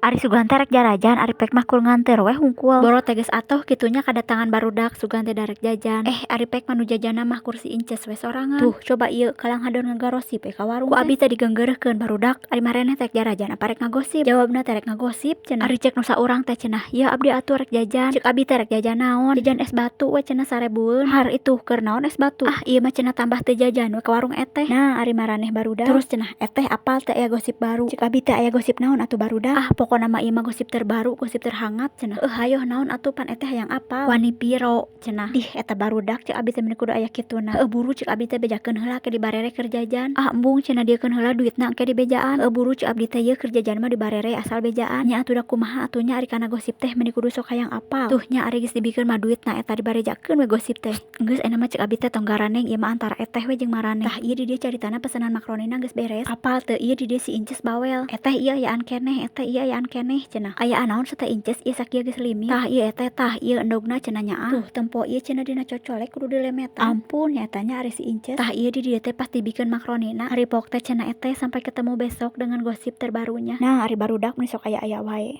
Ari sugan teh rek jarajan, ari pek mah kur nganteur we hungkul. Boro teh geus atoh kitu nya kadatangan barudak, sugan teh da rek jajan. Eh, ari pek mah nu jajanna mah kur si Inces we sorangan. Tuh, coba ieu kalang hadon ngagarosip we ka warung. Ku abi teh digeunggeureuhkeun barudak, ari maraneh teh rek jarajan apa rek ngagosip? Jawabna teh rek ngagosip cenah. Ari cek nu saurang teh cenah, yeuh abdi atuh rek jajan. Cek abi teh rek jajan naon? Jajan es batu we cenah 1000-eun. Har ituh keur naon es batu? Ah, ieu mah cenah tambah teu jajan we ka warung eteh. Nah, ari maraneh barudak. Terus cenah, eteh apal teu aya gosip baru? Cek abi teh aya gosip naon atuh, barudak? Ah, pokona mah ieu mah gosip terbaru, gosip terhangat cenah. Heuh, hayoh naon atuh, pan eteh hayang apal. Wani piro cenah. Dih, eta barudak, cek abi teh meni kudu aya kituna. Heueuh, buru cek abi teh, bejakeun heula ke dibarere keur jajan. Ah, embung cenah, dieukeun heula duitna, engke dibejaan. Heueuh, buru cek abdi teh, ieu keur jajan mah dibarere asal bejaan. Nya atuh da kumaha atuh nya, ari kana gosip teh meni kudu sok hayang apal. Tuh nya, ari geus dibikeun mah duitna eta dibarejakeun we gosip teh. Geus ayeuna mah cek abi teh tong garaneng, ieu mah antara eteh we jeung maraneh. Tah, ieu di dieu caritana pesenan makronina geus beres. Apal teu ieu di dieu si Inces bawel? "Eteh, ieu ayaan keneh, eteh, ieu ayaan keneh," cenah. "Ayaan naon teh, Inces? Ieu sakieu geus limit. Tah ieu eteh, tah ieu endogna," cenah nyaah. "Tuh, tempo ieu," cenah, "dina cocolek kudu dilemetan." Ampun nya eta nya ari si Inces. Tah, ieu di dieu teh pas dibikeun makronina, ari pok teh cenah eteh, "Sampai ketemu besok dengan gosip terbarunya." Nah, ari barudak meni sok aya-aya wae.